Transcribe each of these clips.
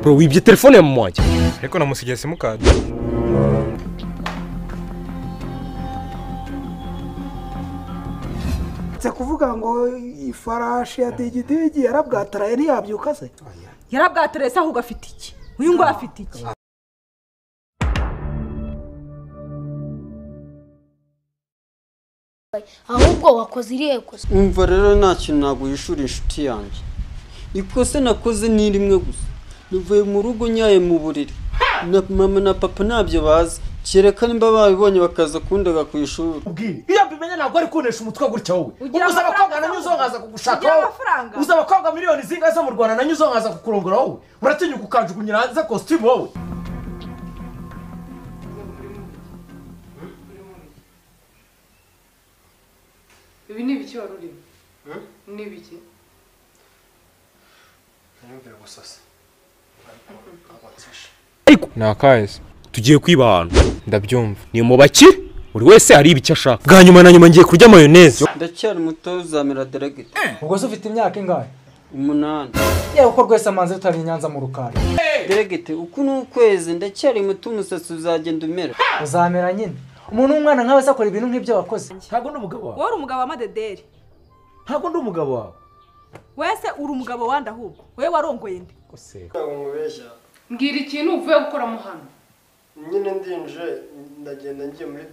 Bro, wibye telefone ya mama wanjye. Ariko namusigiye simukadi. Nse kuvuga ngo ifarashi ya digidigi yarabwataraye ntiyabyuka se? Yarabwataraye se ahubwo afite iki? Uyu ngo afite iki? Ahubwo wakoze irihe kosa? Umva rero nta kintu naguhishura inshuti yanjye. Ikosa nakoze ni rimwe gusa. Navuye mu rugo nyaye mu buriri. Na mama na papa ntabyo bazi. Kereka nimba babibonye bakaza kundega ku ishuri. Iyo mbimenye ntabwo ari kunesha umutwe gutya wowe. Uza abakobwa na nyuzo nkaza kugushaka wowe. Uza abakobwa miliyoni zingahe zo mu Rwanda na nyuzo nkaza kukurongora wowe. Uratinyuka ukanjugunyira hanze costume wowe. Ibi ni ibiki wari urimo? Ni ibiki? Niyumvire gusasa. Ariko nakahise tugiye kwiba ahantu. Ndabyumva. Ni mu bakire buri wese hari ibicyo ashaka. Bwa nyuma na nyuma ngiye kurya mayonnaise. Ndacyari muto uzamera director. Ubwo se ufite imyaka ingahe? 8. Yewe uko rwese amanze tutari Nyanza mu rukari. Director, uku ni ukwezi ndacyari muto umusatsi uzagenda umera. Uzamera nyine. Umuntu w'umwana nkawe se akora ibintu nk'ibyo wakoze. Ntabwo ndi umugabo wawe. Wowe uri umugabo wa Madederi. Ntabwo ndi umugabo wawe. Wese uri umugabo wanda ahubwo. Wewe warongoye nde? Mbwira ikintu uvuye gukora mu hano. Nyine ndinje ndagenda ngiye muri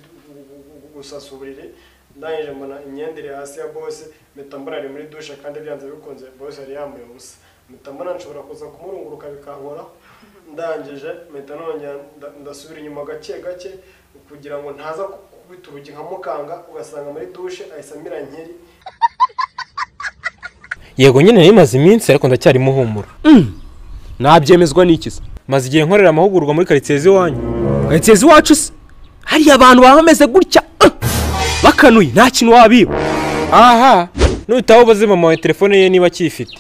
gusasa uburiri ndangije mbona imyenda iri hasi ya boss mpita mbona ari muri dushe kandi byanze bikunze boss yari yambaye ubusa mpita mbona nshobora kuza kumurunguruka bikankora ndangije mpita nongera ndasubira inyuma gake gake kugira ngo ntaza gukubita urugi nkamukanga ugasanga muri dushe ahise amira nkeri. Yego nyine nari iminsi ariko ndacyari muhumura. Nabyemezwa n'iki se? Maze igihe nkorera amahugurwa muri quartier z'iwanyu. Quartier z'iwacu se? Hariya abantu baba bameze gutya bakanuye nta kintu wabiba. Aha, nutaho baze mama wa telefone ye niba akifite.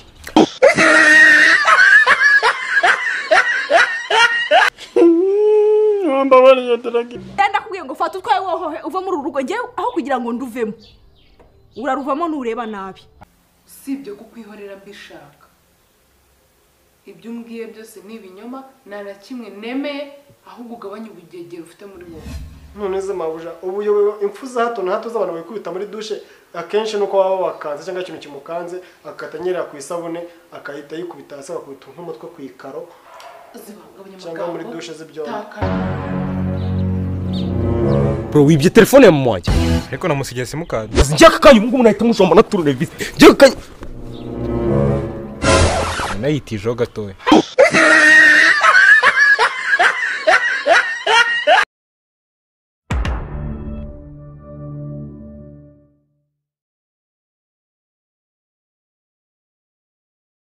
Ndakubwiye ngo fata utwaye wohohe uva muri uru rugo ngewe aho kugira ngo nduvemo. Uraruvamo nureba nabi. Sibyo kukwihorera mbishaka. Ibyo umbwiye byose ni ibinyoma nta na kimwe nemeye ahubwo ugabanye ubugegera ufite muri wowe. None ze mabuja ubuyobewe impfu za hato na hato z'abantu bikubita muri dushe akenshi nuko baba bakanze cyangwa ikintu kimukanze akatanyerera ku isabune akahita yikubita hasi akakubita nk'umutwe ku ikaro cyangwa muri dushe z'ibyondo. Bro, wibye telefone ya mama wanjye. Ariko namusigiye simukadi. Njye aka kanya ubu ngubu nahita mujomba na tournevis. Njye aka kanya nayitijeho gatoya.